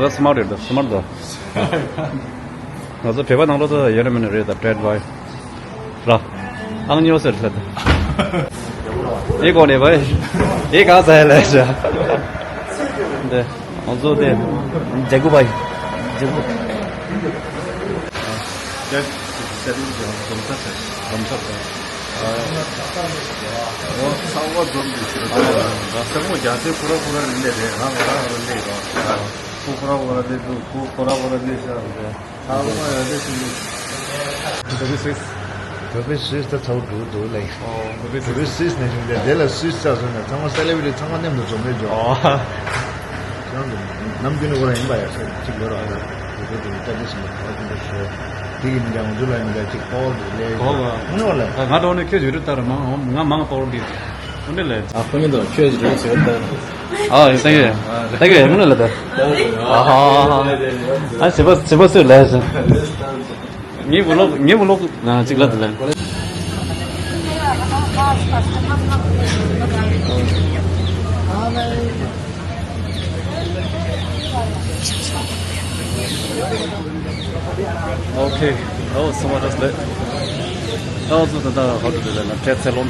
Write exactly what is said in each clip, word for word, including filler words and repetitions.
ད་སི་མ་རེད་ད། སི་མ་རེད་ད། ང་ཚོ་བོད་པ་ནང་ལོགས་ཚོ་ཡོད་རེད་མིན་རེད་ད། བྲེད་བའི་ར། ཨང་གཉིས་པ་ཟེར་ལ་ད། ཨེ་གོ་ནས་བའི། ཨེ་ག་ས་ཡ་ལ་ཤ། འདི་ང་ཚོ་དེ་ཇེ་གུ་བའི། ཇེ་གུ། བོད་པའི་སུད་སི། བོད་པའི་སུད་སི་ད་ཚ་བོ་འགྲོ་འདུག་ལེ། ཨོ། བོད་པའི་སུད་སི། བོད་པའི་སུད་སི་ནས་བྱུང་སྟེ་དེ་ལ་སུད་སི་ཚ་སོང་ནས་ཚང་མ་སེ་ལེ་བི་རི་ཊི་ཚང་མ་མཉམ་དུ་འཛོམས་རེད་ཇོ། ཨོ། ཁྱེད་རང་ཚོ་ནམ་རྒྱུན་ནས་ཁོ་རང་ཡིན་པ་ཡ་སེ་གཅིག་ཡོད་ར། བོད་པའི་དེ་ལ་ཏྲ་ཏི་ཤི་མ་ཁ་ཅིག་ལ་ཤོད། དེ་གི་མི་འདྲ་ང་ཚོ་ལ་མི་འདྲ་གཅིག་པོ་འདུག་ལེ། ཨོ། ང་ནོ་ལ་ང་འགྲོ་ནས་ཁྱོད་ཡོད་རེད་ལྟར་མང་ང་མང་པོ་འདི་འོ་འདི་ལས། ཨ་ཁོ་མི་འདུག་ཁྱོད་ཀྱི་རེད་ཟེར་ལྟར། ཨ་ཡིན་ད་གི་ད་གི་ངུ་ནོ་ལ་ད། ཨ་ཧ་ཨ་བྱེད་པ་བྱེད་པ་སུས་ལས་ཟེར། ངའི་བུ་ལོག་ངའི་བུ་ལོག་ཅིག་ལ་དུ་ལེན། Okay. Oh, so what is that? Oh, so the, the, how to do that? Tet salon.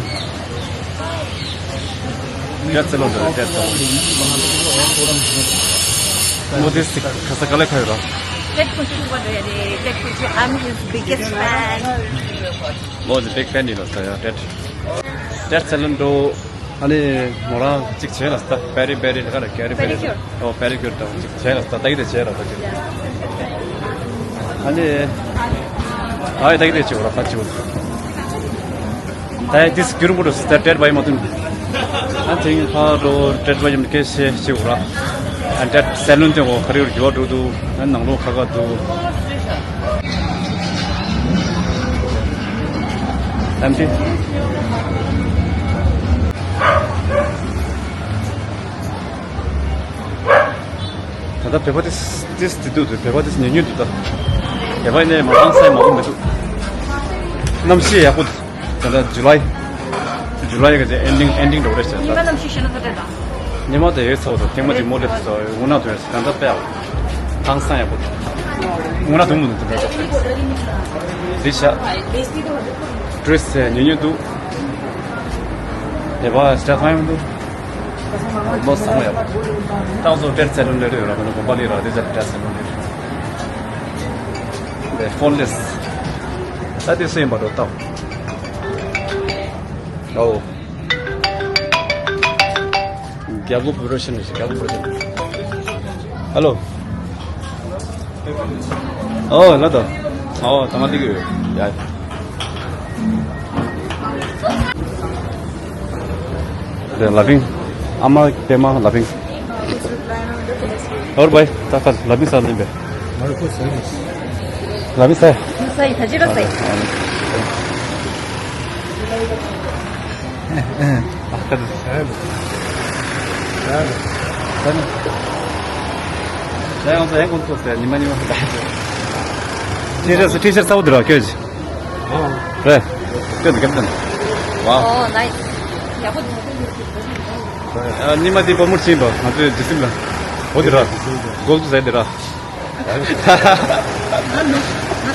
Tet salon, tet salon. What is the, kasa kale khaira? Tet kuchu what is it? Tet kuchu, I'm his biggest fan. Mo the big fan, you know, so yeah, tet. Tet salon do. ཨ་ནི་མོ་རང་གཅིག་བྱས་ལ་ད་པེ་རི་པེ་རི་ལ་ཁ་ལ་ཀེ་རི་པེ་རི། Pedicure. ཨོ་པེ་རི་ཀིར་དང་གཅིག་བྱས་ལ་ད་ད་གི་དེ་བྱས་ལ་ད་གི། ཨ་ནི་ཨ་ཡི་ད་གི་དེ་བྱས་འོ་ར་ད་བྱས་འོ། ད་ཡ་དིས་གྱུར་མོ་རུ་ད་ཏྲེད་བའི་མ་ཐུན། ཨ་ཐེངས་ཁ་རོ་ཏྲེད་བའི་མ་ཀེ་ཤེ་བྱས་འོ་ར། ཨ་ཏྲེད་སེ་ལུན་དེ་འོ་ཁ་རི་རུ་རྒྱུ་བ་འགྲོ་འདུག་ཨ་ནང་ལོགས་ཁ་ཁ་འདུག་ཨེམ་ཊི། ད་ལྟ་བོད་པ་དེ་དེ་དེ་འདུག་དེ་བོད་པ་དེ་ཉུང་ཉུང་འདུག་ད་བོད་པ་ནས་མ་ཧང་སང་མང་པོ་མི་འདུག་གནམ་གཤིས་ཡག་པོ་འདུག་ད་ལྟ་ཇུ་ལའི་ཇུ་ལའི་གི་ཨེན་ཌིང་ཨེན་ཌིང་འགྲོ་རེད་ཟེར་ཉི་མ་ད་གནམ་གཤིས་ཞེ་ན་ད་དྲན་ད། ཉི་མ་དེ་ཡོད་ཚོགས་དང་ཐེངས་མ་གཅིག་མོ་ལེ་ཚོགས་འུ་ན་དོན་ད་ལྟ་དཔེ་ཧང་སང་ཡག་པོ་འདུག་འུ་ན་དུང་མོ་འདུག་ད་ལྟ་དེ་ཤ་ཏྲིས་ཉུང་ཉུང་འདུག་དེ་བ་སྟ་ཁང་ཡོང་འདུག་ལོ་སང་ཡག་པོ་ཏང་སོ་ཏྲེར་ཚེ་ལོ་ལེ་རེ་ཡོད་ར་མ་ནི་གོམ་པ་ལི་ར་དེ་ཚ་ཏྲེར་ཚེ་ལོ་ལེ་རེ་ཧྥོན་ལེས་ད་དེ་སེམས་པ་རོ་ཏང་ཨོ། རྒྱལ་པོ་པོ་རོ་ཤན་རེད། རྒྱལ་པོ་པོ་རོ་ཤན། ཧ་ལོ། ཨོ་ལ་དོ། ཨོ་ད་མ་ཏིག་ཡོད་ཡ། དེ་ལ་ཕིང་། ཨ་མ་པད་མ་ལ་ཕིང་། ཨོར་བའི་ད་ཁ་ལ་ཕིང་ས་ལིན་པས། ལ་ཕིང་ས། ས་ཡི་ད་ཅི་ར་ས་ཡི། ད་ཡང་ཚ་ཡང་ཀུན་ཚོགས་ཟེར་ཉི་མ་ཉི་མ་ད། ཊི་ཤར་ཊི་ཤར་གསར་པ་འདི་ར་སྐྱོད་ཅི། རེད། སྐྱོད་འདི་སྐྱོད་འདི། ཝའོ། ཨོ་ནའི་སི། ཡག་པོ་འདུག་ཨ་ཉི་མ་འདི་བུ་མོར་ཕྱིན་པ་ང་ཚོའི་ཌི་སིམ་ལ། འོ་འདི་ར། གོལ་དུ་ཟེར་འདི་ར། ང་ནུ་ང་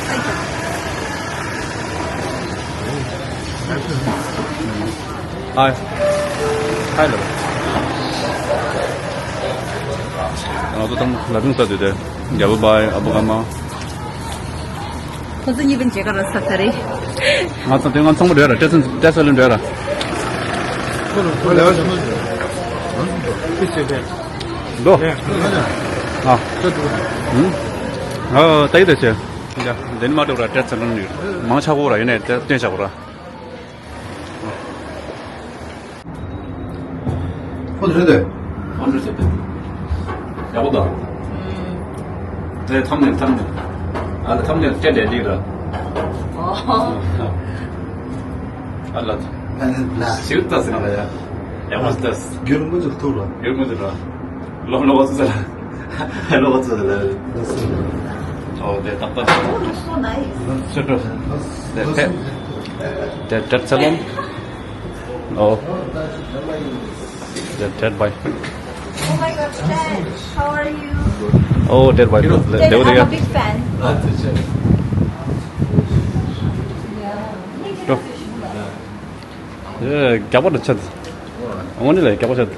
ཚ་ཡི། Hi. Hi, hello. ང་ཚོ་དང་ལ་དུང་ས་དུས་དེ་རྒྱལ་པོ་བའི་ཨ་བུ་ག་མ། ཁོ་ཚོ་གཉིས་པོ་མཇལ་ཁ་རག་ས་ད་རེད། ང་ཚོ་དེ་ང་ཚང་མ་འགྲོ་ཡ་ར་ཏྲེ་ཚན་ཏྲེ་ས་ལུན་འགྲོ་ཡ་ར། འགྲོ། ཨ། ཨ་ད་ཡི་ད་ཆེ། ཡ་དེ་ནི་མ་འགྲོ་ར་ཏྲེ་ས་ལུན་ནི་མང་ཆགས་གོ་ར་ཡིན་ནས་ཏྲེ་སྟོན་ཆགས་གོ་ར། ཁོ་རེད་དེ། ཨོ་འདྲ་བྱེད་དེ། ཡག་པོ་དང་། དེ་ཐམ་ནེལ་ཐམ་ནེལ། ཨ་ལ་ཐམ་ནེལ་སྐད་ལས་འགྲིག་ར། ཨ་ལ། ཞིག་ལྟ་ཟིན་ལ་ཡ། ཡག་པོ་ལྟ། རྒྱུར་མུ་ཚུགས་ཐུག་ར། རྒྱུར་མུ་ཚུགས་ར། ལོ་ལོ་བ་ཚུགས་ལ། ལོ་བ་ཚུགས་ལ། ཨོ་དེ་ཏག་ཏག་ཤོ་ཏོ། དེ་ཕེ། དེ་ཏྲེད་སེ་ལོན། Oh, they're dead by. Oh my God, Dad, how are you? Oh, Dead by Dead, Dead, I'm a big fan. ཨོ། རྒྱག་པ་འདྲ་ཆགས། དངོས་གནས་ལ་རྒྱག་པ་ཆགས།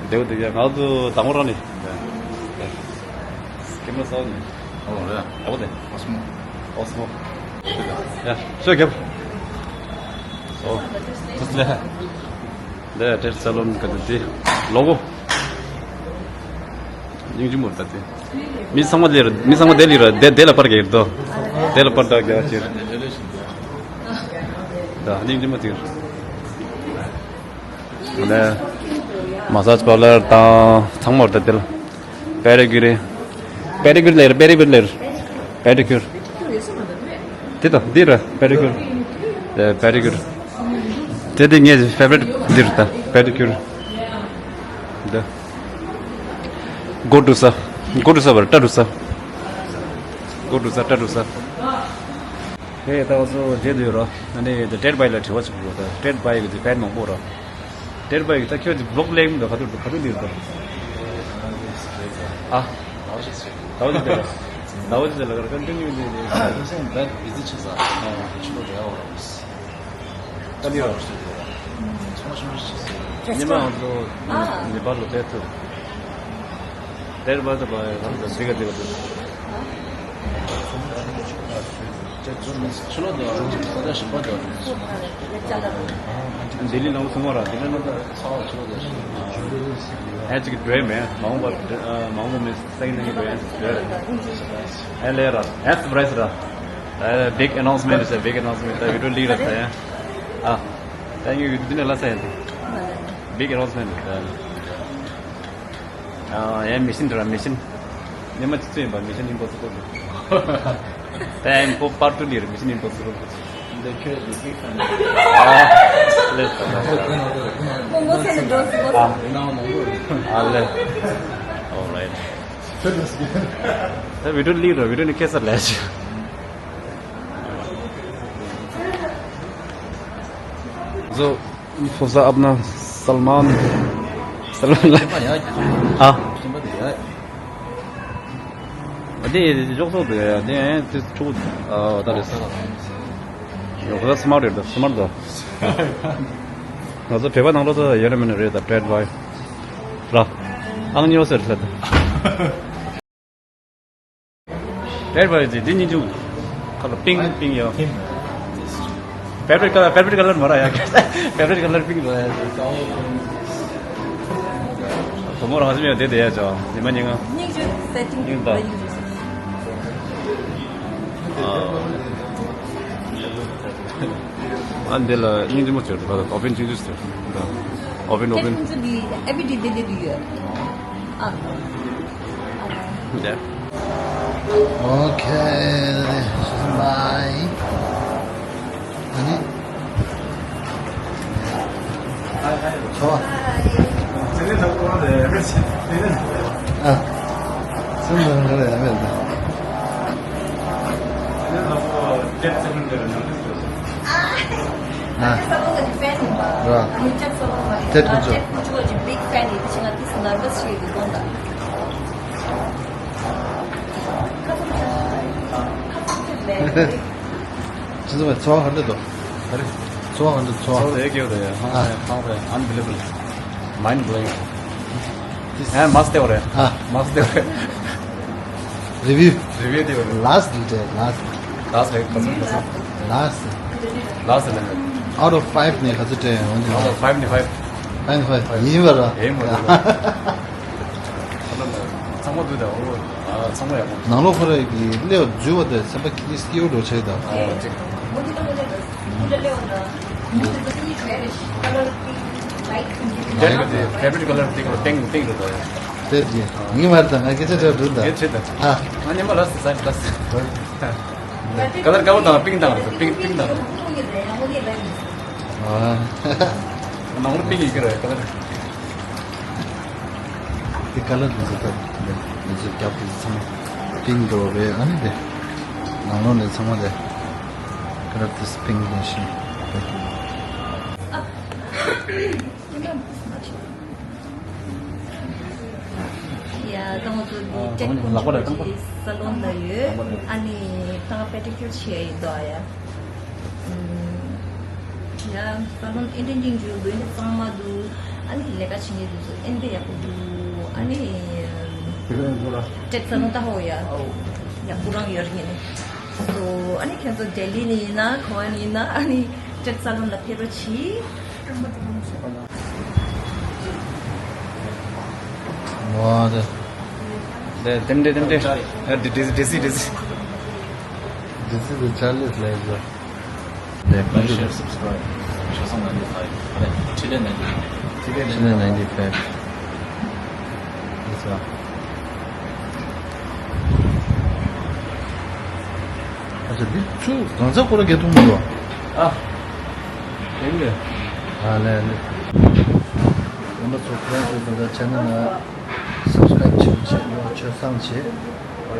བདེ་བོ་བདེ་བོ། ང་ཚོ་དང་པོ་རང་ནས། ཀེམ་ར་གསར་པ་ནས། ཨོ་རེད། རྒྱག་པ་དེ། ཨོ་སི་མོ། ཨོ་སི་མོ། ཡ། ཤོ་རྒྱབ། ཨོ། ཚ་ཚ། འདི་ཏེ་སལ་ལོན་ག་དུས་དེ་ལོ་གོ། སྙིང་རྗེ་མོ་ད་དེ། མི་ཚང་མ་ལེར་མི་ཚང་མ་དེ་ལི་ར་དེ་དེ་ལ་པར་གྱི་རྡོ། དེ་ལ་པར་ད་གྱ་ཅིར། ད་སྙིང་རྗེ་མོ་དེར། ནས་མ་སཱཇ་པར་ལར་དང་ཚང་མ་ར་ད་དེ་ལ། པེ་ཌི་ཀིའུར། པེ་ཌི་ཀིའུར་ལེར་པེ་ཌི་ཀིའུར་ལེར། པེ་ཌི་ཀིའུར། དེ་དང་འདི་ར་པེ་ཌི་ཀིའུར། པེ་ཌི་ཀིའུར། དེ་དེ་ངའི་ཕེ་ཝ་རིཊ་འདི་ར་ད་པེ་ཌི་ཀིའུར། འདི། གོ་ཌུ་ས། གོ་ཌུ་ས་བར་ཏྲ་ཌུ་ས། གོ་ཌུ་ས་ཏྲ་ཌུ་ས། ཧེ་ད་ང་ཚོ་རྗེས་དུ་ཡོད་ར། ཨ་ནི་ཌེཌ་བའི་ལ་དྲི་བ་ཅིག་ཡོད་ད། ཌེཌ་བའི་གི་དེ་ཕན་མང་པོ་ར། ཌེཌ་བའི་གི་ད་ཁྱོད་ཀྱི་བི་ལོག་ལེགས་མི་འདུག་ག་དུས་ག་དུས་འདི་འདུག་ཨ། ཟླ་བ་གཅིག་ཟེར། ཟླ་བ་གཅིག་ཟེར་ལ་ཀོན་ཊི་ནིའུ་འདི་འདི། ཨ་ཡ་ད་སེམས་བདག་བི་ཛི་ཆེ་ས། ཨ་ཆུ་ལོ་རེ་ཨོ་ར་མིས། ད་ལི་ར་ཚོང་ཤུ་ཤུ་ཤུ་ཤུ། ཉི་མ་ང་ཚོ་ནེ་པཱལ་ལ་ཕེབས་ཐུབ། ཌེཌ་བའི་ད་བ་ང་ཚོ་ཟི་ག་ཟི་ག་ཐུབ། ལྡི་ལི་ནང་སོང་བ་ར། དེ་ནས་ནང་ད་ཚ་བ་ཆུ་ལོ་ད་ཞིག་ཧེ་ཅིག་འགྲོ་ཡ་མེད། མ་འོངས་པ་མ་འོངས་པ་མེད། སེ་ཀེན་ཌ་ནང་འགྲོ་ཡ་འགྲོ་ཡ་རེད། ཧེ་ལས་ར་ཧེ་སར་པ་རའི་ཛི་ར། བིག་ཨ་ནའུན་སི་མེན་ཊི་ཟེར། བིག་ཨ་ནའུན་སི་མེན་ཊི་ད་བི་ཌི་ཡོ་ལིག་ར་ད་ཡ། ཨ་ད་ཡ་ཡུ་ཊུབ་ནས་ལ་ས་ཡ། བིག་ཨ་ནའུན་སི་མེན་ཊི་ད། ཨ་ཡ་མི་ཤིན་ད་ར་མི་ཤིན། ཉི་མ་གཅིག་ཚོད་ཡིན་པ་མི་ཤིན་ཨིམ་པོ་སི་བལ་རེད། ད་ཡ་ཡིན་པོ་པར་ཊུ་ལི་རེད། མི་ཤིན་ཨིམ་པོ་སི་བལ་རེད། འདི་ཁྱོད་ཀྱི་བིག་ཕེན་རེད། ཨ་ལེ་ད་ད། ཨ་ལེ། ཨོ་རའིཊ། ད་བི་ཌི་ཡོ་ལིག་ར་བི་ཌི་ཡོ་ནི་ཁེ་སར་ལས་ཆེ། So, Foza apna Salman, Salman la. ཨ། དེ་འཇོག་ཚོགས་དེ་དེ་དེ་ཕྲུ་གུ་ཨ་ད་རེད། ཡོ་ཁོ་ད་སི་མཱར་ཊི་རེད། ད་སི་མཱར་ཊི་ད། ང་ཚོ་བོད་པ་ནང་ལོགས་ད་ཡོད་ན་མེད་ན་རེད། ད་ཌེཌ་བའི་ར། ཨང་ཉོ་ཟེར་ལ་ད། ཌེཌ་བའི་ཟེར་འདི་གཉིས་ཆུང་། ཁ་ལ་པིང་པིང་ཡོད། ཕེ་ཝ་རིཊ་ཀ་ལར། ཕེ་ཝ་རིཊ་ཀ་ལར་མ་ར་ཡ། ཕེ་ཝ་རིཊ་ཀ་ལར་པིང་ར་ཡ། དོ་མོ་རང་སེམས་ཡ་དེ་དེ་ཡ་ཅོ། ཉི་མ་ཉི་ང་། སྙིང་རྗེ་སེ་ཊིང་ཉི་ང་། ཨ་འདི་ལ་སྙིང་རྗེ་མོ་ཅོ། ཨོ་པན་ཅིང་ཅུས་ཟེར། ཨོ་པན་ཨོ་པན། Every day they do you. ཨ། ཡ། Okay, bye. ཨ་ནི། ཚོ། ཨ། སེམས་ནང་ལ་ཡ་མེད་ད། ཨ། ར། ཏེ་ཀུ་ཅོ། ཏེ་ཀུ་ཅོ་གི་big fan ཡིན། དེ་བྱས་ན་ཏིས་ནར་བ་སི་ཞིག་ཡོད་དགོངས་དག་ཅི་ཟེར་བ། ཚོར་བ་ག་འདྲ་འདུག་ཚོར་བ་ག་འདྲ། ཚོར་བ། ཚོར་བ་དེ་སྐྱོ་དེ། ཧང་ཧང་ཧང་དེ། Unbelievable. Mind blowing. ཨ་མ་སྟེ་བ་རེད། ཨ། མ་སྟེ་བ་རེད། Review. Review དེ་བ་རེད། Last དེ་རེད། Last. Last རེད། ག་ཚོད་ག་ཚོད། Last. Last ལ་ནི། Out of five ནས་ག་ཚོད་སྤྲད་ཡོང་། Out of five ནས་five. Five ནས་five ཡིན་པ་ར། ཡིན་པ་ར། ཚང་མ་འདུག་ད། ཨོ། ཨ། ཚང་མ་ཡག་པོ། ནང་ལོགས་ཁོ་ར་གི་སླེབས་འཛུལ་བ་དེ་སེམས་པ་སྐྱིད་སྐྱིད་འགྲོ་བྱས་ད། ཨོ་ཅིག་ཕེ་ཝ་རིཊ་ཀ་ལར་དེ་ཁོ་ཏིང་ཏིང་རེད་ད། དེ་ཡིན་ངེས་མ་རེད་ད། ང་སྐད་ཆ་དྲི་བ་འདྲི་ད། ངས་བྱེད་ད། ཨ། ང་སྙམ་པ་ལ་སི་ཟ་ད་སི། ཀ་ལར་དཀར་པོ་དང་པིང་དང་རེད། པིང་པིང་དང་རེད། ཨ། ནང་ལོགས་པིང་ཡིན་གྱི་རེད། ཀ་ལར། དེ་ཀ་ལར་འདི་ཚོ་ད་འདི་ཚོ་རྒྱབ་དེ་ཚང་མ་པིང་འགྲོ་བས། ཨ་ནི་དེ་ནང་ལོགས་ནས་ཚང་མ་དེ་ཀ་ལར་དེ་པིང་ནས་ཤིང་། Yeah, ད་ང་ཚོ་འདི་ཨ་ཊེན་ལག་པ་རེད། རྐང་པ། ཀུན་སློང་ལ་ཡོད། ལག་པ་རེད། ཨ་ནི་ད་པེ་ཌི་ཀིའུར་བྱས་ཡིན་དོ་ཡ། ཨུམ། ཡ། ས་ལོན་ཨེ་ཏན་ཅིང་ཇུ་ལོས་ནི་གཙང་མ་འདུག་ཨ་ནི་ལས་ཀ་བྱེད་མཁན་དེ་ཚོ་ཨེ་འདི་ཡག་པོ་འདུག་ཨ་ནི་ཨུམ། ཊེ་ཊེ་ས་ལོན་ད་ཧོ་ཡ། ཡག་པོ་རང་ཡོད་རེད་ནི། སོ་ཨ་ནི་ཁྱེད་ཚོ་ལྡི་ལི་ནས་ཡིན་ན་ག་པ་ནས་ཡིན་ན་ཨ་ནི་ཊེ་ཊེ་ས་ལོན་ལ་ཕེབས་རོགས་གྱིས། Wow, the, the, dim, dim, dim, dim. Uh, di-, dizzy, dizzy, dizzy. This is the Charlie's life, bro. Like, share, subscribe. Share some ninety-five. Today ninety-five. Today ninety-five. This one. ཨ་ཅག་འདི་ཚུ་གང་ཚ་ཁོ་ར་གས་ཐུང་མི་འདུག་ཨ། ཡིན་གི། ཨ་ལས་ལས། ཡོང་འབབ་ཚོ་ཁོ་རང་ཚོའི་ད་ལྟ་ཆ་ནས་ན་སབ་སི་ཀ་རའིབ་བྱེད་བྱེད་ལོ་ཆོས་བཟང་བྱེད།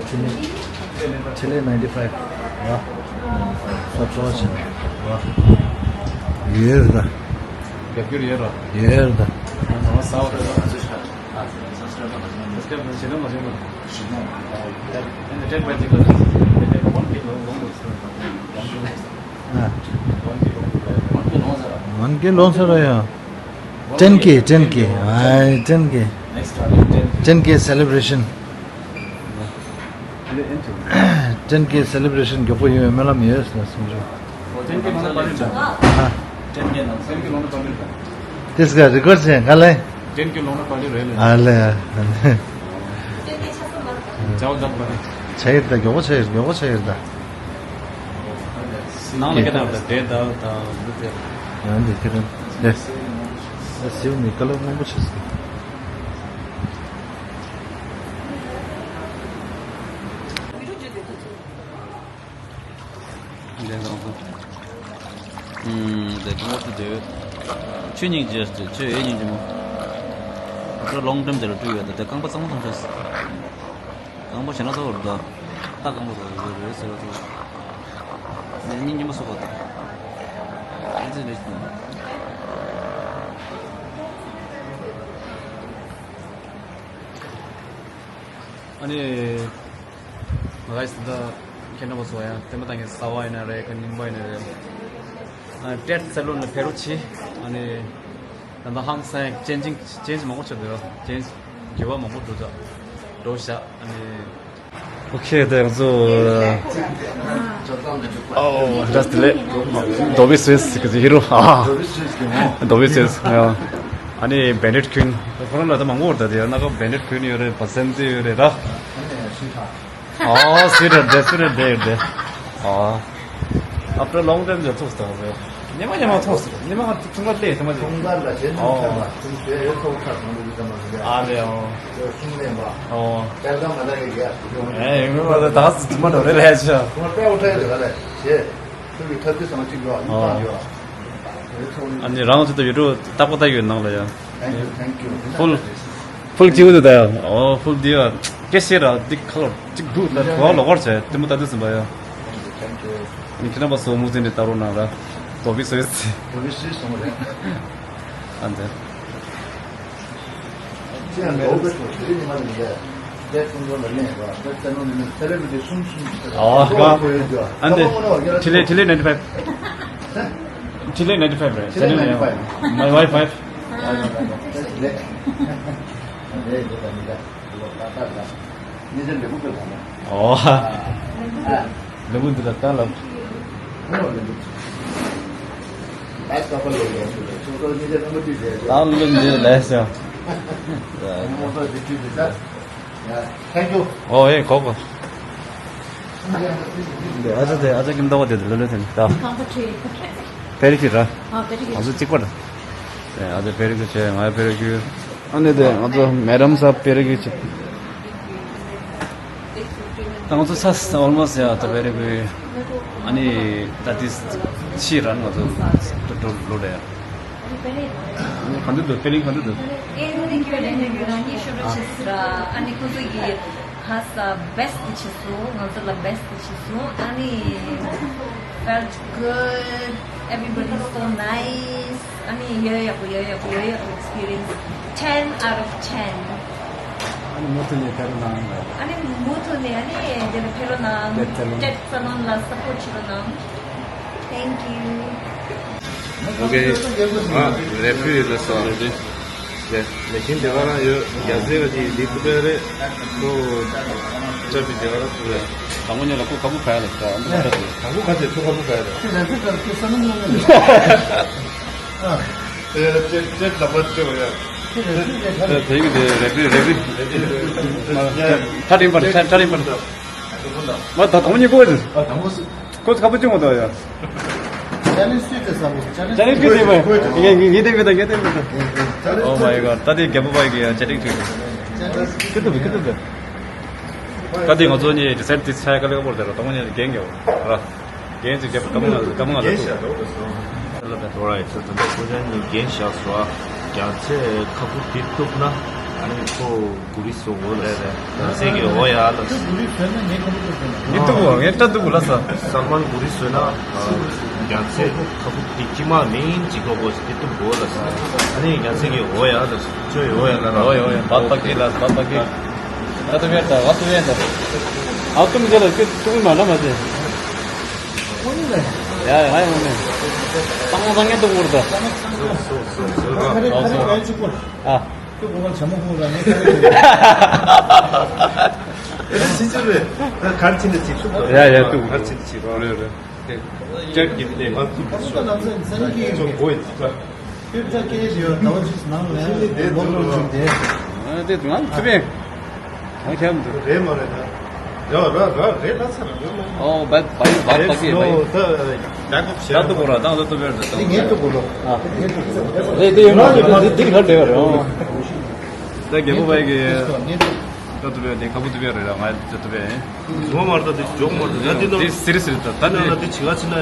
ཁྲི་ལི་ཁྲི་ལི་ནའིན་ཊི་ཕའིབ་ར། སོ་སོ་བྱེད་ར། ཡོད་ར། རྒྱབ་སྐྱོར་ཡོད་ར། ཡོད་ར། ང་ཚོ་ས་བ་ར། One K long sir, yeah. Ten K, ten K. Aye, ten K. Ten K celebration. Ten K celebration མགྱོགས་པོ་ཡོང་བའི་སྨོན་ལམ་ཡོད་ཟེར་ན་སུམ་ཅུ། Ten K long sir. ཨ། དེ་སྐད་རི་ཀོར་ཌ་བྱས་ག་ལེ། Ten K long party རེད་ལེ། ཨ་ལེ། ཇའོ་ཇའོ་པ་རེད། ཆ་ཡིར་ད་མགྱོགས་པོ་ཆ་ཡིར་མགྱོགས་པོ་ཆ་ཡིར་ད། ནང་ལ་སྐད་བཏང་བ་དང་དེ་ད་ད་འདི་དེ། ཡང་འདི་ཁྱེད་རང་དེ། ཨ་སེའུ་ནི་ཀ་ལོར་སྔོན་པོ་ཆགས་སོང་། འདི་ནང་དུ། ཨུམ། འདི་ངོ་ཐུག་དེ། ཆུ་སྙིང་རྗེ་ཆུ་ཨེ་སྙིང་རྗེ་མོ། ཨ་ལོང་ཊེམ་དེ་ལ་བཀྲུས་ཡོད་ད་དེ་རྐང་པ་གཙང་མོ་ཐོང་ཤོག་རྐང་པ་ཞེ་ན་ཚོ་རུ་ད། ད་རྐང་པ་ཚོ་རུ་རེད་ཟེར་བ་ཚོ། ནས་སྙིང་རྗེ་མོ་སོགས་པ་ད། ཨེ་ཙི་རེད་ཟེར་ན། ཨ་ནི། ང་ག་ཞིག་ད་ཁྱེད་རྣམ་པ་ཚོ་ཡང་བསྟན་པ་བཏང་གི་གསར་པ་ཡིན་ན་རེད་ག་རྙིང་པ་ཡིན་ན་རེད། ཨ་ཊེ་ཊེ་ས་ལོན་ལ་ཕེབས་རོགས་གྱིས། ཨ་ནི་ད་ལྟ་ཧང་སང་ཅན་ཇིང་ཅན་ཇི་མང་པོ་ཆགས་འདུག་ཅན་ཇི་འགྱུར་བ་མང་པོ་འགྲོ་ཆགས་འགྲོ་ཤག་ཨ་ནི། ཨོ་ཁེ། དེ་ང་ཚོ་ཨོ་འདྲ་སྟེ་ལེ། རྡོ་བི་སུ་ཝེས་གི་ཧི་རོ། ཨ། རྡོ་བི་སུ་ཝེས། ཨ་ནི་བེན་ཌེཊ་གྱོན། ཁོ་རང་ལ་ད་མང་པོ་འོར་ད་དེ་ཡང་ན་ག་བེན་ཌེཊ་གྱོན་ཡོད་རེད། བ་སན་ཏི་ཡོད་རེད་ད། ཨོ་སི་རེད་དེ་སི་རེད་དེ་དེ། ཨོ། After long time ཇ་ཐུག་སྟེ་རེད། ཉི་མ་ཉི་མ་ཐུག་སྟེ་ཉི་མ་ཐུག་ག་ལེ་ཐུག་མ་ཐུག་ཐུག་ག་ལ་ཇེ་ཐུག་ཨོ། ཐུག་ལ་ཐུག་ཇེ་ཡོད་ཐུག་ཐག་ཐུག་ལ་ཇེ་ཐུག་ལ་ཇེ། ཨ་ལེ་ཨོ། ཇེ་ཐུག་ལེ་མ། ཨོ། ཇ་ལ་མ་ད་ལེ་ཇེ་ཐུག་ཨེ་ཡོད་མ་ད་ད་ཐུག་མ་ཐུག་རེ་ལེ་ཇེ། ཐུག་མ་པེ་ཨོ་ཐེ་ཇ་ལ་ཇེ། ཐུག་གི་ཐབས་ཇེ་སང་ཅིག་ཡོད་ཨ་ནི་ཨོ། ཐང་ཡོད། ཨ་ནི་རང་ཚོ་ད་ཡོད་འགྲོ་རྟག་པ་ད་ཡོད་ནང་ལ་ཡ། Thank you, thank you. Full, full ཅིག་འདུག་ད་ཡ། ཨོ་ཧྥུལ་འདི་ཡ། སྐད་ཤེས་ར་འདི་ཁ་ལོ་གཅིག་འདུག་ད་དུ་བ་ལོག་པར་བྱས་དེ་མོ་ད་དུ་ཟིན་པ་ཡ། Thank you, thank you. ནི་ཁྱེད་རྣམ་པ་སོ་མུ་ཟིན་ནི་ད་རོ་ནང་ར། དོ་བི་སོ་ཡོད་སི། དོ་བི་སོ་ཡོད་སོང་རེད། ཨ་འདི། ཅི་ཡང་མེད་འོ་བེ་ཁོ་དེ་རིང་ཉི་མ་ནི་མི་ལས། ཨ་ཨ་འདི། ཁྲི་ལེ་ཁྲི་ལེ་ནའིན་ཊི་ཕའིབ། ཁྲི་ལེ་ནའིན་ཊི་ཕའིབ་རེད། ཁྲི་ལེ་ནའིན་ཊི་ཕའིབ། My wife, wife. ཨོ། ལེགས་པོ་འདུག་ད་ལབ། ད་ལབ་འདི་ལས་ཤོག Thank you. ཨོ་ཨེ་གོ་གོ། ཨ་ཅག་དེ་ཨ་ཅག་ཀིམ་ཏོ་བ་དེ་ལོ་ལོ་དེ་ད། པེ་རི་ཀི་ར། ཨ་པེ་རི་ཀི། ང་ཚོ་གཅིག་པ་ར། ཨ་ཅག་པེ་རི་ཀི་ཆེ་ང་པེ་རི་ཀི། ཨ་ནི་དེ་ང་ཚོ་མེ་ཌམ་ས་པེ་རི་ཀི་ཆེ། ད་ང་ཚོ་ཚ་ཨོལ་མོ་སི་ཡ་ད་པེ་རི་ཀི། ཨ་ནི་ད་དེ་ཕྱི་ར་ང་ཚོ་ཏོ་ཏོ་ལོ་རེད། ག་འདྲ་འདུག་ཕི་ལིང་ག་འདྲ་འདུག་ཨེ་ནི་ཁྱོད་རེ་ནས་ཁྱོད་རང་གཉིས་ཤོ་རོ་ཆེ་སི་ར། ཨ་ནི་ཁོ་ཚོ་གི་ཁ་ས་བེ་སི་ཊི་ཆེ་སོང་། ང་ཚོ་ལ་བེ་སི་ཊི་ཆེ་སོང་། ཨ་ནི་felt good, everybody is so nice. ཨ་ནི་ཡོད་ཡག་པོ་ཡོད་ཡག་པོ་ཡོད་ཡག་པོ་experience, ten out of ten. མུ་མཐུད་ནས་ཕེབས་རོགས་གནང་། ཨ་ནི་མུ་མཐུད་ནས་ཨ་ནི་དེ་ལ་ཕེབས་རོགས་གནང་། ཏེད་སལོན། ཏེད་སལོན་ལ་སཔོརྚ་བྱེད་རོགས་གནང་། Thank you. Okay. ཨ། རེ་ཕུལ་ཡོད་ལ་སོ། རེ་ཕུལ། རེད། ལེགས་ཤིང་དེ་ག་རང་ཡོད། རྒྱ་ཚད་ཀྱི་འདི་ཐུབ་པ་རེད། ཁོ་ཅབ་པི་དེ་ག་རང་ཐུབ་རེད། དང་པོ་ཉིད་ལ་ཁོ་ཁ་བུ་ག་ཡ་ལ་ས་འདི་ལ་ཆ་དུ། དང་པོ་ག་ཚད་ཁོ་ཁ་བུ་ག་ཡ་ལ། ཁྱེད་རང་ཚོ་ག་ཚོད་ས་ནམ་ལོ་ནས། ཨ། དེ་ལ་ཅེ་ཅེ་ལ་པ་ཅེ་བ་ཡ། ཁྱེད་རང་ཚོ་ག་ཚོད། དེ་གི་དེ་རེ་ཕུལ་རེ་ཕུལ། ཁྲ་རིམ་པར་ཁྲ་ཁྲ་རིམ་པར། མ་ད་དང་པོ་ཉིད་ཁོ་རེད། ཨ། དང་པོ་སུ། ཁོ་ཁ་བུ་ཅུང་མོ་དོ་ཡ། ཅ་ལེན་སུས་ཏེ་བསམ་ཅ་ལེན་ཅ་ལེན་ཁོས་ཟེར་བ། ངེ་ངེ་ངེ་དེ་མི་ད་ངེ་དེ་མི་ད། Oh my god. ད་དེ་རྒྱལ་པོ་པ་གི་ཡ་ཅ་ལེན་ཁོས། ཁྱི་ཏུ་བི་ཁྱི་ཏུ་བི། ད་དེ་ང་ཚོ་གཉིས་ཌི་སའིཌ་དེ་ཚ་ག་ལེ་ག་བོར་དེ་ར་དང་པོ་ཉིད་རྒན་རྒྱལ་བ་ར། རྒན་ཅིག་རྒྱལ་པོ་ཀ་མ་ང་ཀ་མ་ང་ལ་ཏུ། Alright, so ད་ལྟ་ཁོ་རང་གཉིས་རྒན་བཞག་སོ། རྒྱ་ཚད་ཁ་བུ་དེ་གཏུབ་ན་ཨ་ནི་ཁོ། གུ་རི་སོ་འོ་ལ། རེད་རེད། ཡང་སྲིད་ཀྱི་འོ་ཡ་ལ། གུ་རི་བཟོས་ན་ངས་ཁ་བུ་ཏུ་བཟོས་ན། ངས་ཏུ་གུ་ངས་ཏྲ་ཏུ་གུ་ལ་ས། སལ་མོན་གུ་རི་བཟོས་ན། ཡང་སྲིད་ཁ་བུ་དེ་ཅི་མ་མིན་ཅིག་ལོ་གོ་ཞིག་དེ་ཏུ་གོ་ལ་ས། ཨ་ནི་ཡང་སྲིད་ཀྱི་འོ་ཡ་ལ་ས། ཁྱོད་འོ་ཡ་ལ་ར། འོ་ཡ་འོ་ཡ། བ་པ་ཀི་ལ་བ་པ་ཀི། ད་ཏུ་བེ་ད་བ་ཏུ་བེ་ད། ཨ་ཏུ་མི་ཟེར་ལ་ཁྱོད་ཏུ་མ་ལ་མ་ཟེར། ཡ་ཡ་ཡ་ཡ། ཏང་ཏང་ངས་ཏུ་གུ་ར་ད། ཨ། ཁྱོད་ཁོ་ག་ཆ་མོ་ཁོ་ར་ནས་ཁ་རེ་ཁྱོད། ཁྱོད་ཁོ་ག་ཆ་མོ་ཁོ་ར་ནས་ཁ་རེ་ཁྱོད། ཨེ་ཅི་ཅི་རེད། ད་གར་ཕྱིན་ནས་ཅིག་ཤུགས་དང་། ཡ་ཡ་ཏུ། གར་ཕྱིན་ནས་ཅིག་རེད་རེད། ཅེར་གྱིས་དེ་ང་ཚོ་ཁོ་ག་ལམ་སེང་སེང་གི་ཅོ་གོ་ཡི་ཅིག་ཁྱོད་ཅག་སྐད་ཡོད་ནའོ་ཅིག་ནང་ལ་ལོག་ལོག་བྱུང་དེ། ཨ་དེ་ང་ཚོ་བས། ང་ཁྱབ་འདུག་རེད་མ་རེད་ད། རེད་རེད་རེད་ལ་ཚར་རེད་མ་རེད། ཨོ་བད་བད་བད་ད་ཀི་བད། ད་ད་ཏུ་གོ་ར་ད་ད་ཏུ་བེར་ད། དེ་ངས་ཏུ་གོ་ར། ཨ་དེ་ངས་ཏུ་གོ་ར། དེ་དེ་ཡོད་མ་རེད། དེ་དེ་ག་རེད་རེད། ཨོ། ད་རྒྱལ་པོ་བའི་གི་ད་ཏུ་བེར་དེ་ཁ་བུ་ཏུ་བེར་རེད་ལ། ང་ད་ཏུ་བེར། ངོ་མ་རེད་ད། དེ་ཇོག་མ་རེད་ད། ད་དེ་ནོ་དེ་སི་རི་སི་རི་ད་ད་ནི་ད་དེ་ཆི་ག་ཆི་ན་ཡ།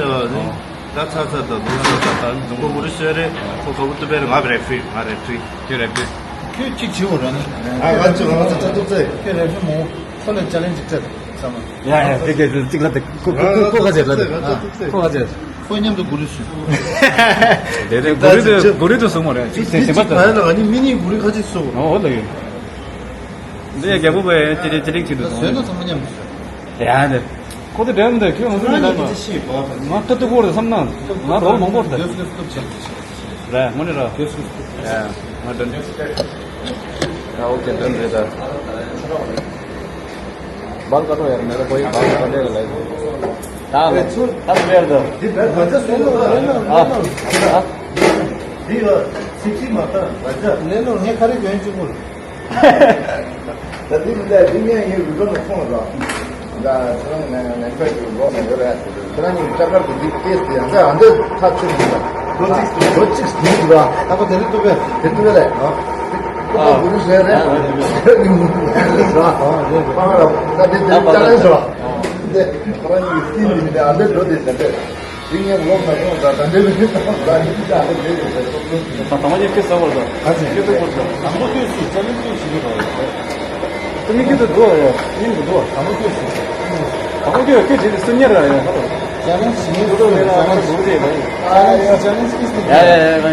ད་ཚ་ཚ་ད་དུང་ཚ་ཚ་ད་དུང་གོ་གུ་རི་སོ་རེད། ཁོ་ཁ་བུ་ཏུ་བེར། ང་རེ་ཕི་ང་རེ་ཕི། ཁྱོད་རེ་ཕི། ཁྱོད་གཅིག་བྱེད་འོ་ར་ནི། ཨ་ང་ཚོ་ང་ཚོ་ཚ་ཐུབ་ཚེ། ཁྱོད་རེ་ཕི་མོ། ཁོ་ལ་ཅ་ལེན་ཅིག་སྤྲད་བསམ་མ། ཡ་ཡ་དེ་ག་ཅིག་ལ་དེ་ཁོ་ཁོ་ཁོ་ཁོ་ག་ཅེ་ལ་དེ་ཁོ་ག་ཅེ། ཁོ་མཉམ་དུ་གུ་རི་སུ། དེ་དེ་གུ་རི་དུ་གུ་རི་དུ་སོང་མ་རེད། ཅིག་དེ་སེམས་པ་ད། ཨ་ནི་མི་གཉིས་གུ་རི་ཁ་ཅིག་སོ། ཨོ་ལ་ཡོད། འདི་ཡ་རྒྱལ་པོ་བས་ཅི་རིག་ཅི་རིག་ཅི་འདུག་སོང་། བཟོས་ན་ཚང་མ་མཉམ་དུ་བཟོས། ཡ་འདི། ཁོ་དེ་འདྲ་མི་འདུག་ཁྱོད་ང་ཚོ་མི་ལ་མ། ང་ཏུ་ཏུ་གོ་རེད་བསམ་ན། ང་རོལ་མང་པོ་རེད། རེད་དངོས་གནས་ར། ཡ་ང་འདོན། ཡ་ཨོ་ཀེ་འདོན་རེད་ད། བལ་ཀ་ཏོ་ཡར་མེད་པ་ཁོ་ཡི་བལ་ཀ་ཏོ་ལ་ལ། ད་ད་ཚུར་ད་ཚུར་ཡར་ད། འདི་བལ་ཀ་ཏོ་སོང་ལ་ལ་ལ། ཨ་ཨ། འདི་ལ་ཚིག་ཚིག་མ་ད་བལ་ཀ་ཏོ། ལེ་ལོ་ངས་ཁ་རེ་གྱོན་གཅིག་པུ། ད་འདི་མི་འདྲ་འདི་ངས་ངའི་རུ་ཏོ་ནས་ཁོང་ལ། ད་ཁྱེད་རང་ནས་ནས་ཁ་ཅིག་ལོག་ནས་ཡོད་རེད། ཁྱེད་རང་གཉིས་ཀྱི་ལྕགས་མཁར་གྱི་འདི་ཏེས་ཏེ་ཡང་ཚ་ཨ་འདི་ཐག་ཆོད་འདུག་ལ། ལོ་གཅིག་ལོ་གཅིག་འདུག་ལ། ད་ཁོ་དེ་རིང་ཐུག་པས། དེ་ཐུག་པས་ལས། ཨ་ཁོ་ཁོ་གུ་རུ་ཟེར་རེད། ཨ་ཁོ་རང་གཉིས་ཀྱི་སྲིད་འདི་མི་འདྲ་འདི་ཁོ་རང་གཉིས་ཀྱི་སྲིད་འདི་མི་འདྲ་ཨ་འདི་འགྲོ་དེ་ཟེར་རེད། དེ་ངས་ལོ་ཟ་ཁོང་ཟ་ད་འདྲེ་མི་ཟ་ཟ་ཡིན་ད་ཨ་འདྲེ་མི་ཟ། ད་མ་ཉེ་ཁེ་ཟ་བར་ཟ། ཨ་ཙི། ཁེ་ཏོ་བར་ཟ། དང་པོ་ཁྱོད་སུ་ཅ་ལེན་ཁྱོད་བྱེད་ཀྱི་རོགས། ཏུ་མི་ཁྱོད་དུ་འགྲོ་ཡ། མིང་དུ་འགྲོ། དང་པོ་ཁྱོད་སུ། དང་པོ་ཁྱོད་ཁྱོད་བྱེད་དུ་སུ་ཉེ་ར་ཡ། ཅ་ལེན་བྱེད་ངེས་འགྲོ་མེད་ལ་ང་འགྲོ་རེད་ལ། ཅ་ལེན་ཅ་ལེན་ཁྱོད་སུ། ཡ་ཡ་ཡ་ཡ་ཡ།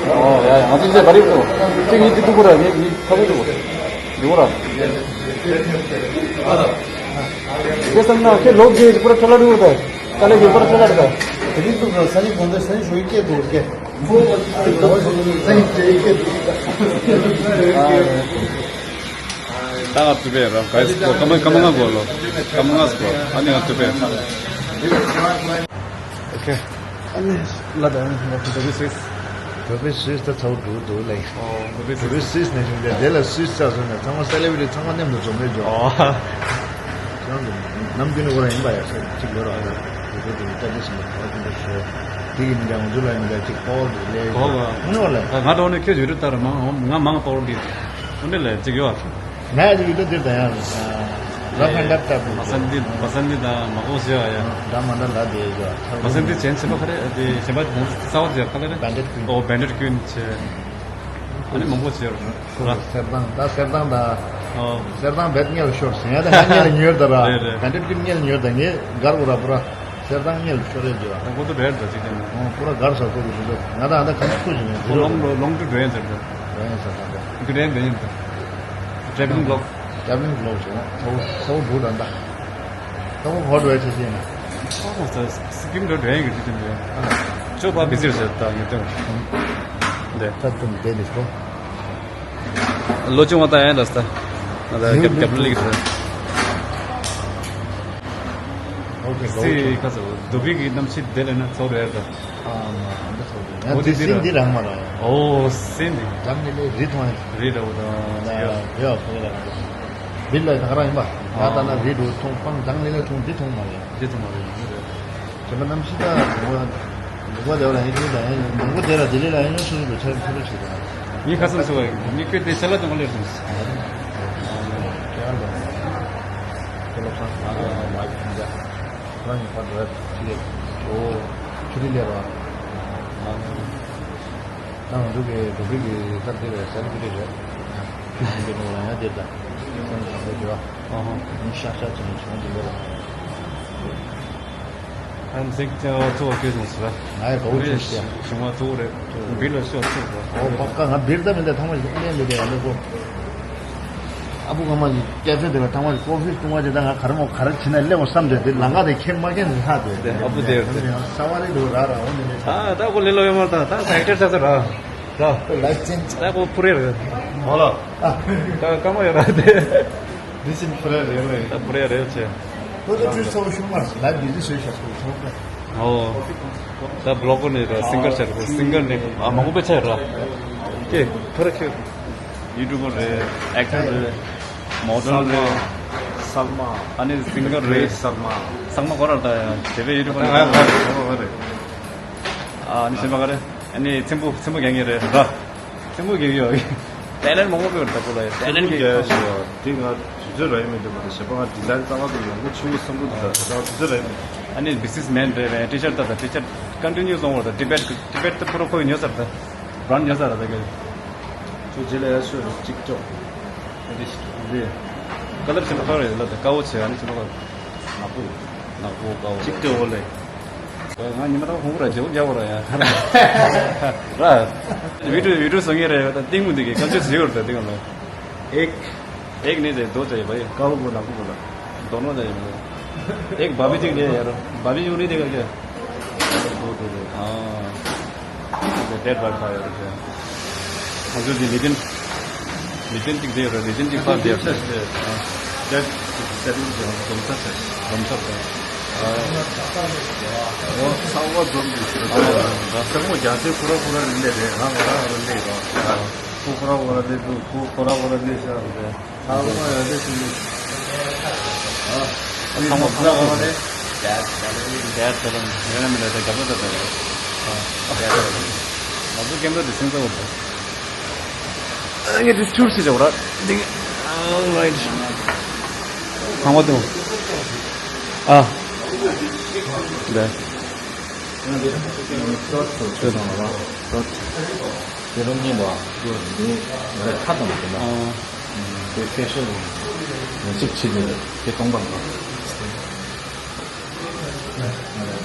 ཨོ་ཡ་ཡ། ང་ཚོ་འདི་ག་རེ་བྱུང་། ཁྱེད་གཉིས་འདི་ཐུག་གོ་ར། ངས་ངས་ཁ་བུ་ཐུག་གོ་འདི་གོ་ར། ཁྱེད་བསམ་ན་ཁྱེད་ལོག་རྗེས་པུ་ར་ཁྲ་ལ་རུ་ད་ཀ་ལེ་གི་པུ་ར་ཁྲ་ལ་རུ་ད། དེ་རིང་ཐུག་ར་ས་ནི་གོང་ད་ས་ནི་ཞོ་ཡི་སྐད་འདུག་སྐད། ད་ང་ཐུབ་པས་ར་ག་ཡི་སྐོར་ཀ་མ་ཀ་མ་ང་གོ་ལོ། ཀ་མ་ང་སྐོར་ཨ་ནི་ང་ཐུབ་པས། ཨོ་ཁེ། ཨ་ནི་ལ་ད་ང་ཐུབ་པས་སིག་སི། ཐུབ་པས་སིག་སི་ད་ཚ་བོ་འགྲོ་འདུག་ལེ། ཨོ་ཐུབ་པས་སིག་སི། ཐུབ་པས་སིག་སི་ནས་བྱུང་སྟེ་དེ་ལ་སིག་སི་ཚ་སོང་ནས་ཚང་མ་སེ་ལེ་བི་རི་ཊི་ཚང་མ་མཉམ་དུ་འཛོམས་རེད་ཇོ། ཨོ། ཁྱེད་རང་ཚོ་ནམ་རྒྱུན་ནས་ཁོ་རང་ཡིན་པ་ཡ་ས་གཅིག་ཡོད་ར་ཡ། དེ་དེ་དེ་ལྟ་ཅི་ཞིག་ལ་ཁོ་ར་ཀུན་ཏུ་ཞོ། དེ་གི་མི་འདྲ་ང་ཚོ་ལ་མི་འདྲ་གཅིག་པོ་རེད་ལེ། གོ་བ། ངོ་ལ། ང་འགྲོ་ནས་ཁྱོད་ཡོད་རེད་ལྟར་མང་ང་མང་པོ་རེད། འོ་འདི་ལས་གཅིག་ཡོད། ང་ཡ་ཡོད་ད་དེར་ད་ཡང་། ར་ཁ་འདབ་ལྟ་བུ། བ་སན་ཏི་བ་སན་ཏི་དང་མ་གོ་ཞེས་ཡ། འདྲ་མ་འདྲ་ལ་དེ་ཡོད། བ་སན་ཏི་ཅན་ཆེན་པོ་ག་རེ་དེ་གཞན་པ་གོང་ས་ས་བ་ཅེ་ག་ལ་རེ། བེན་ཌེཊ་ཀུན། ཨོ་བེན་ཌེཊ་ཀུན་ཆེ། ཨ་ནི་མང་པོ་ཆེ་ར། གསེར་ཐང་ད་གསེར་ཐང་ད། ཨོ། གསེར་ཐང་བེད་ཉལ་ཤོར་ཟིན་ཡ་ད་ང་ཉལ་ཉོས་ད་ར། རེད་རེད། བེན་ཌེཊ་ཀུན་ཉལ་ཉོས་ད་ངས་གར་གོ་ར་པུ་ར། སེར་ཐང་ཉེ་ལ་ཤོར་རེད་ཅེས། ཨོ་ཁོ་ཚོ་འགྲོ་ཡ་འདྲ་ཅིག་ཀྱང་མེད། ཨོ་ཁོ་ར་གར་ས་ཁོ་གི་ཞིག་འདུག་ང་དང་ཨ་ད་ག་ནས་ཁུ་ཞིག་ནས་ཁོ་ལོང་ལོ་ལོང་ཏུ་འགྲོ་ཡ་འདྲ་འདྲ། འགྲོ་ཡ་ས་ད་ད་འགྲོ་ཡ་འདྲ་ཡིན་འདྲ། ཊེ་བྷི་ལིང་བི་ལོག་ཊེ་བྷི་ལིང་བི་ལོག་ཞོག་ཚ་བོ་ཚ་བོ་འགྲོ་ད་ད། ཚ་བོ་ཧོ་འགྲོ་ཡ་ཆ་ཤེས་ན། ཨོ་ས་སི་ཀིམ་འགྲོ་འགྲོ་ཡ་གི་ཅིག་ཀྱང་འདྲ། ཅོ་པ་བི་ཟིར་ཟེར་ད་ངེས་དོན། འདྲ་ད་དུང་བསྡད་ནས་ཁོ། ལོ་ཆུང་བ་ད་ཡང་ལ་སྟ། ང་ད་ཀེབ་ཀེབ་ལིག་རེད། ཨོ་ཁེ་གོ་སི་ཁ་ཚོ་དུ་བི་གི་གནམ་གཤིས་དེ་ལས་ན་ཚོར་རེད་ད། ཨ་མ་འདི་ཚོར་རེད། ཨོ་ང་དེ་དེ་སིན་འདི་རང་མ་ར། ཨོ་སིན་འདི། འཇམ་ནི་ལས་རི་མཐོང་ཡ། རི་ར་འོ་ད་ཡ་ཡ་ཁོ་ར། བིལ་ལ་ད་ག་རང་ཡིན་པ། ང་ད་ན་རི་རུ་མཐོང་སྤང་འཇམ་ནི་ལས་མཐོང་འདི་མཐོང་མ་རེད། འདི་མཐོང་མ་རེད། རེད། ཁྱེད་པ་གནམ་གཤིས་ད་ནུབ་པ་ནུབ་པ་དེ་བ་ལ་ཡིན་གྱི་ད་ཡིན་ནུབ་པ་དེ་ལ་དེ་ལི་ལ་ཡིན་ན་སུ་རུ་ཆ་ཆ་རུ་ཆེ་ད། ངའི་ཁ་སང་ཚོ་བ་ཡིན་ངའི་ཁྱོད་དེ་ཆ་ལ་དང་ལེར་སོང་། ཁྱེད་རང་དང་ཁྱེད་ལ་ཚང་ང་ལ་མ་ཡིན་ད། ཁྱེད་རང་ངའི་ཁ་འགྲོ་ཡ་ཆི་ལེ། ཨོ་ཆུ་རི་ལེ་ར། ད་ང་ཚོ་གི་འགྲོ་གི་གི་སྟབས་བདེ་བའི་སེམས་ཀྱི་རེད། ཁྱེད་ཀྱི་འགྲོ་ལ་ཡང་དེ་ད་སེམས་ཀྱི་འགྲོ་གི་ར། ཨ་ཧ། ངའི་ཤག་ཤག་ཅིག་ནས་བྱུང་འདུག་ལེ་ར། ཨ་ནི་ཟིག་ཅང་གཙོ་བོ་སྐྱོ་བྱུང་ཟེར། ང་ཡི་གོ་བོ་ཆུང་ཞིག་ཡ། ཞུང་བ་གཙོ་བོ་རེད། བིལ་ལ་ཤོག་ཚུགས་རོགས། ཨོ་པ་ཀ་ང་བིལ་ད་མི་འདྲ་ཐང་མ་ཞིག་ཨེ་ལེན་འདི་འདྲ་ཡ་ལེ་གོ། ཨ་བུ་ང་མ་ཞིག་སྐད་ཆ་དེ་ལ་ཐང་མ་ཞིག་ཀོ་ཧྥི་བཏུང་བ་ཞིག་ད་ང་གར་མོ་གར་ཕྱིན་ན་སླེབས་འོ་བསམ་དེ་དེ་ལང་ཀ་དེ་ཁྱེད་མ་ཁྱེད་ནས་ཧ་དེ། དེ་ཨ་བུ་དེ། ས་བ་རི་འདུག་ར་ར་འོ་ནི་ནི། ད་ད་གོ་ལེ་ལོ་ཡོད་མ་ད་ད་ས་ཡི་ཊར་ས་ས་ར་ར། ལ་ཅན་ད་གོ་ཕུ་རེ་རེད། ཧོ་ལ། ད་ཀ་མ་ཡོད་ར་དེ། འདི་ཕྱིན་ཕུ་རེ་རེད་རེད། ད་ཕུ་རེ་རེད་ཆེ། ཁོ་ཚོ་ཁྲུས་ཚོགས་ཤུལ་མ་ལ་བི་ཟི་བཟོས་བཞག་ཁོ་ཚོ། ཨོ། ད་བི་ལོག་གོ་ནི་ར་སིང་གར་ཆགས་རེད། སིང་གར་ནི་ཨ་མང་པོ་པའི་ཆགས་ར། ཀྱེ་ཐོ་རེ་ཁྱོད། ཡུ་ཊུབ་པར་རེད། ཨེག་ཊར་རེད། མོ་ཌེལ་རེད། སལ་མ། ཨ་ནི་སིང་གར་རེད། སལ་མ། སལ་མ་གོ་ར་ད་ཡ་དེ་བས་ཡུ་ཊུབ་པར་ང་ཡང་ཧ་རེད། ཨ་ནི་སེམས་པ་ག་རེད། ཨ་ནི་ཚེམ་བུ་ཚེམ་བུ་རྒྱག་མཁན་རེད་ར། ཚེམ་བུ་རྒྱག་ཡོད། ཏེ་ལན་མང་པོ་ཡོད་ད་པོ་ལ་ཡ། ཏེ་ལན་རྒྱག་ཡོད་ཞེས་པ་དེ་ང་དུས་ཚོད་རག་ཡོད་མེད་འདུག་པ་དེ་བྱས་པ་ང་དེ་ལན་རྩ་བ་དེ་ཡོང་སྒོ་ཆུང་ངུ་བསམ་བློ་དེ་ད་ད་དུས་ཚོད་རག་ཡོད་མེད། ཨ་ནི་བི་སིས་མེན་རེད་རེད། ཊི་ཤར་ད་ད་ཊི་ཤར་ཀོན་ཊི་ཉུ་སོང་བར་ད་ཊི་བེཊ་ཊི་བེཊ་ད་པུ་རོ་ཁོ་ཡི་ཉོ་ཚར་ད། བྷ་རན་ཌི་ཉོ་ཚར་ད་ག་ཚོ་རྗེས་ལ་ཡ་ཤོད་གཅིག་ཅོག་ཨ་དེ་ཞིག་རེད། ཀ་ལར་ཆེན་པོ་ཁ་རེད་ལ་ད་དཀར་པོ་བྱས། ཨ་ནི་ཆེན་པོ་ཁ་ནག་པོ་ཡོད། ནག་པོ་དཀར་པོ་གཅིག་ཏུ་འོ་ལེ། ང་ཉི་མ་རང་ཧོང་ར་རྗེ་བོ་རྒྱག་བ་ར་ཡ་ར། བི་ཌིའོ་བི་ཌིའོ་བཟོ་ངེས་རེད། ད་ཏིང་མུ་འདི་གི་ཀམ་ཆུ་ཟིག་ཡོད་རེད། ད་ཏིང་ལ་ཨེག་ཨེག་ནི་རེད། དོ་ཙ་ཡི་བ་ཡི་དཀར་པོ་ནག་པོ་གོ་ལ་དོ་ནོ་ཙ་ཡི་མོ་ཨེག་བ་བི་ཅིག་ལེ་ཡ་ར་བ་བི་ཡུ་ནི་དེ་ག་ག་དོ་དོ་དོ་ཨ། དེ་ཌེ་ཊི་བར་ཁ་ཡོད་རེད། ང་ཚོ་འདི་ལི་ཏིན། ལི་ཏིན་གཅིག་དེ་ཡོད་རེད། ལི་ཏིན་གཅིག་པར་དེ་ཡོད་རེད། ཌེ་ཊི་སེ་ཊིང་སྡོམ་ཚར་ཚར། སྡོམ་ཚར་ཚར། ཨོ་ཚང་མ་འཛོམས་འདུག་ཟེར། ཚང་མ་རྒྱ་སེ་ཁོ་ར་ཁོ་ར་རེ་ལས་རེད། ང་ང་རང་རང་ལས་རོགས། ཁོ་ཁོ་ར་ཁོ་ར་ལས་འདུག་ཁོ་ཁོ་ར་ཁོ་ར་ལས་ཤག་རེད། ཨ་མ་ཡ་དེ་ཞིག་ནི། ཨ་ཚང་མ་ཚང་མ་ཚང་མ་རེད། ཡ་ཡ་ལ་ཡ་ལ་མི་ལ་དེ་ག་པ་ད་ད་རེད། ཨ་ཡ་ལ་ང་ཚོ་ཀེམ་ར་དེ་སེང་ས་འོ་ད། ཨ་ངས་དེ་ཐུར་སི་ཇོག་ར་དེ། ཨ་རའིཊ། ཚང་མ་དེ། ཨ་ལ། ཤོར་ཊི་ཚོ་ཚོ་སོང་བ་ར། ཤོར་ཊི། དེ་རུ་གཉིས་པ་ནི་ང་རང་ཁ་དང་དེ་ན་དེ་ཕེ་ཤོན་ནི་གཅིག་ཕྱི་ནས་དེ་སྟོང་པ་འདུག་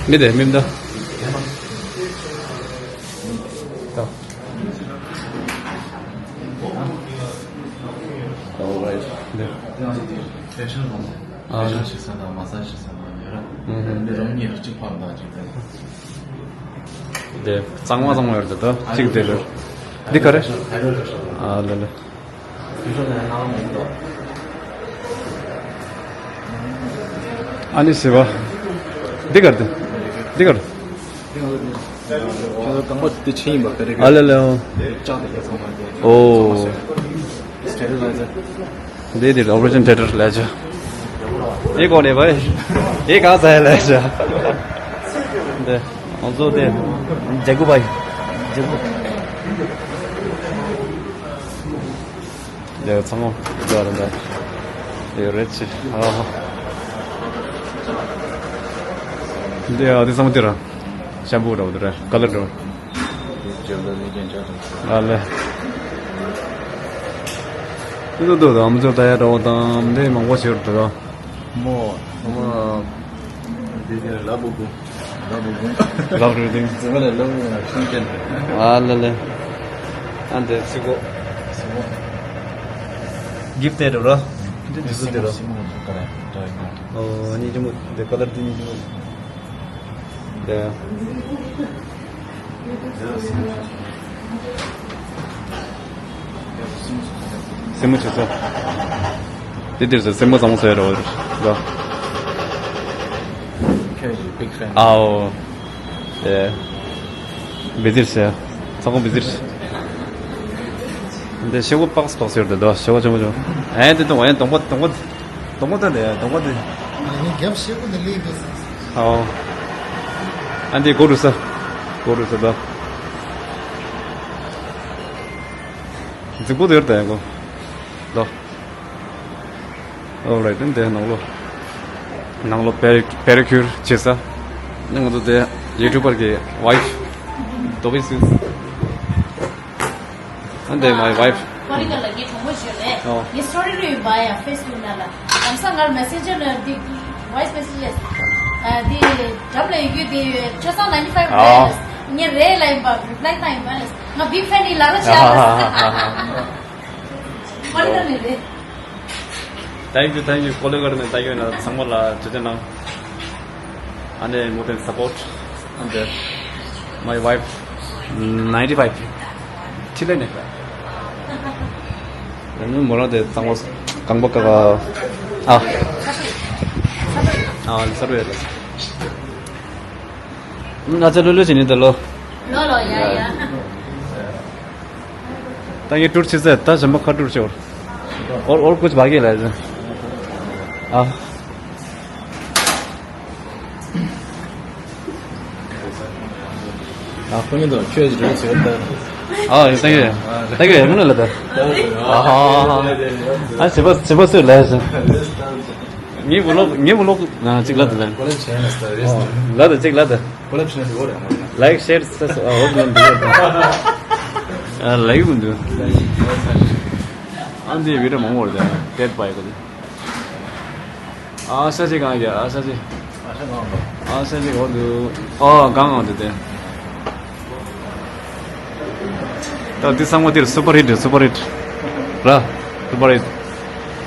མི་དེ་མི་འདུག་ད། All right. ཕེ་ཤོན་ནི་ཕེ་ཤོན་ཞིག་ས་དང་མ་ས་ཞིག་ས་དང་ཡོད་ར། དེ་རུ་གཉིས་གཅིག་ཕར་འདུག་གཅིག་དེ། དེ་གཙང་མ་གཙང་མ་ཡོད་རེད་ད། གཅིག་དེ་རེད། འདི་ག་རེད། ཨ་ལ་ལ། ཨ་ནི་ཟེར་བ། འདི་ག་རེད། འདི་ག་རེད། ཨ་ལ་ལ། ཨོ། འདི་འདིར་ཨོ་པ་རེ་ཤོན་ཐེ་ཊར་ལས་བྱ། ཨེ་གོ་ནས་བའི། ཨེ་གང་ཟ་ཡ་ལས་བྱ། འདི། ང་ཚོ་དེ། ཇེ་གུ་བའི། ཇེ་གུ། འདི་ཚང་མ་འདི་རེད་འདི། འདི་རེད་ཆེ། ཨ་ཧ། འདི་ཨ་འདི་ཚང་མ་འདི་ར། ཤམ་པུ་འདྲ་བོ་འདི་ར། ཀ་ལར་འདྲ་བོ། ཨ་ལེ། འདི་ཚོ་འདུག་དང་མི་ཚོ་ད་ཡ་འདྲ་བོ་དང་འདི་མང་པོ་ཞིག་འདུག་མོ། ཨ་མ། ལབ་རེད་དེ། ཨ་ལ་ལེ། ཨ་འདི་ཚིག་གོ། གིབ་དེ་རུ་རོ། འདི་འདི་ཚོ་དེ་རོ། ཨོ་གཉིས་ཀྱི་མོ། འདི་ཀ་ལར་འདི་གཉིས་ཀྱི་མོ། འདི། སེན་མོ་བྱེད་ས། དེ་དེར་ས་སེན་མོ་བཟང་མོ་བཟོས་རོགས་རོགས། ཁྱོད་ཀྱི་big fan། ཨའོ། ཨེ། བི་ཟིར་ཤ། ཚོགས་བི་ཟིར་ཤ། འདི་ཤེ་བོ་པགས་པགས་ཟེར་དུ་དོ་ཤེ་བོ་ཆུང་ཆུང་། ཨེ་འདི་དང་ཨེ་དང་པོ་དང་པོ། དང་པོ་དང་དེ་དང་པོ་དེ། ཨ་ནི་རྒྱབ་ཤེ་བོ་འདི་ལེགས་འདུག་ཟེར། ཨའོ། ཨ་འདི་གོ་རུ་ས། གོ་རུ་ས་དོ། རྫིག་པོ་དེར་དེ་གོ། དོ། Alright, འདི་ནང་ལོ། ནང་ལོ་པེ་རི་པེ་རི་ཁྱུར་བྱེད་ས། ནི་ང་ཚོ་དེ་ཡུ་ཊུབ་པར་གྱི་ཝའིཕ། དོ་བི་སུ། And then my wife. ཀོ་རི་ག་ལ་ངའི་གྲོགས་མོ་ཞིག་ཡོད་ལེ། ཨོ། ངའི་སི་ཊོ་རི་རུ་ཡིན་པ་ཡ་ཕེ་སི་བུག་ནང་ལ། ལམ་སང་ངར་མེ་སེན་ཇར་ནང་འདི་ཝའིསི་མེ་སེ་ཇི་ཨ་འདི་འགྲམ་ལ་ཡོད་རྒྱུ་དེ་ཆོས་སང་ninety five ཨོ། རེད། ངས་རེད་ལ་ཡིན་པ་རི་པ་ལའི་བཏང་ཡིན་པ་ལ། ང་big fan ཡིན་ལ་ར་ཤ་ལ། ཀོ་རི་ག་ནས་རེད། Thank you, thank you. ཀོ་རི་ག་ནས་ད་ཡོད་ན་ཚང་མ་ལ་ཇུ་ཇུ་གནང་། ཨ་ནེ་མོ་དེ་support and my wife ninety five. ཁྲི་ལེ་ནས། ཨ་ནེ་མོ་རང་དེ་གཙང་པོ་གང་པོ་ཀ་ཀ་ཨ། ཨ་ལ་སར་བས་ལ། ང་ཚོ་ལོ་ལོ་ཅི་ནི་ད་ལོ། ལོ་ལོ་ཡ་ཡ། ད་ངས་ཊུར་བྱེད་ཚེ་ད་གཞན་པ་ཁ་ཊུར་བྱེད་འོར། འོར་འོར་ཀུ་ཅི་བ་གི་ལ་ཟེར། ཨ། ཨ་ཁོ་ཉིད་དང་ཁྱོད་ཀྱི་རེད་ཟེར་ད། ཨ་ཡིན་ད་གི་ད་གི་ཡིན་ལ་ད། ཨ་ཧ་ཧ། ཨ་བྱེད་པ་བྱེད་པ་སུས་ལ་ཟེར། ངའི་བུ་ལོག་ངའི་བུ་ལོག་ཅིག་ལ་ད་ལ། ཀོ་ལེབ་བྱས་ན་ད་རེས་ནས། ལ་ད་ཅིག་ལ་ད། ཀོ་ལེབ་བྱས་ན་འགྲིག་གོ་རེད་མ་ཡིན་ན། Like, share, subscribe. ཨ་ལའིག་འདུག་ཨ་འདི་བི་ཌི་ཡོ་མང་པོ་རེད་ད། Dead by ག་དེ། ཨ་ཤ་ཅིག་གང་ཡ་ཨ་ཤ་ཅིག་ཨ་ཤ་ཅིག་འོ་འདུག་ཨ་གང་འོ་འདུག་དེ། ད་འདི་ཚང་མ་འདིར་super hit, super hit ར། Super hit.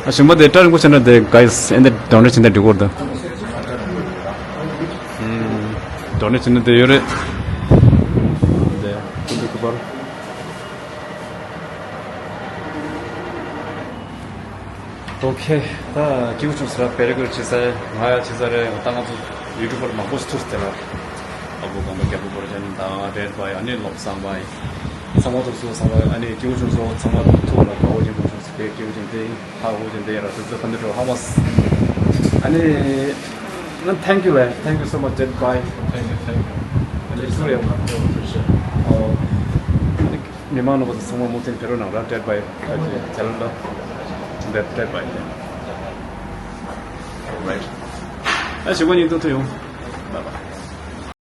ཨ་ཞིམ་པོ་དེ་ཏྲ་རིང་པོ་ཆེ་ན་དེ་guys ཨེ་འདི་donate བྱེད་འདི་འགྲིག་གོ་རེད་ད། ཨུམ། donate བྱེད་འདི་དེ་ཡོད་རེད། དེ་ཀུན་ཏུ་སྐུ་པར། ཨོ་ཁེ། ད་སྐྱིད་པོ་བྱུང་ཟེར་ར། བེ་རི་གུཌ་བྱེད་ས་རེད། ང་ཡ་བྱེད་ས་རེད། ད་ང་ཚོ་ཡུ་ཊུབ་པར་མང་པོ་ཞིག་ཐུག་ཟེར་ར། ཨ་ཁུ་གང་པ་རྒྱལ་པོ་བོར་ཅན་དང་རེད་པ་ཡ་ནི་ལོབ་སམ་པ་ཡི། ཚང་མ་ཐུག་སོང་ཚང་མ་ཨ་ནི་སྐྱིད་པོ་བྱུང་སོང་། ཚང་མ་ཐུག་ལ་དགའ་བོ་སྐྱིད་པོ་བྱུང་སོང་། དེ་སྐྱིད་པོ་བྱུང་དེ་ཧ་གོ་བྱུང་དེ་ཡ་ར་དུ་ཚོ་ཕན་ཐོགས་ཧ་མ་སི། ཨ་ནི། Thank you, man. Thank you so much. Dead by. Thank you, thank you. ཨ་ནི་སུ་ཡ་མ་ཐུག་ཐུག་ཤེ། ཨོ། ཨ་ནི། མི་མང་ནོར་བ་ཚང་མ་མུ་མཐུད་ཕེ་རོ་ནང་ར་Dead by ཆེ་ནལ་ལ། Dead, Dead by. Right. ཨ་ཞུ་བ་ཉིན་ཐུང་ཐུང་ཡོང་། Bye bye.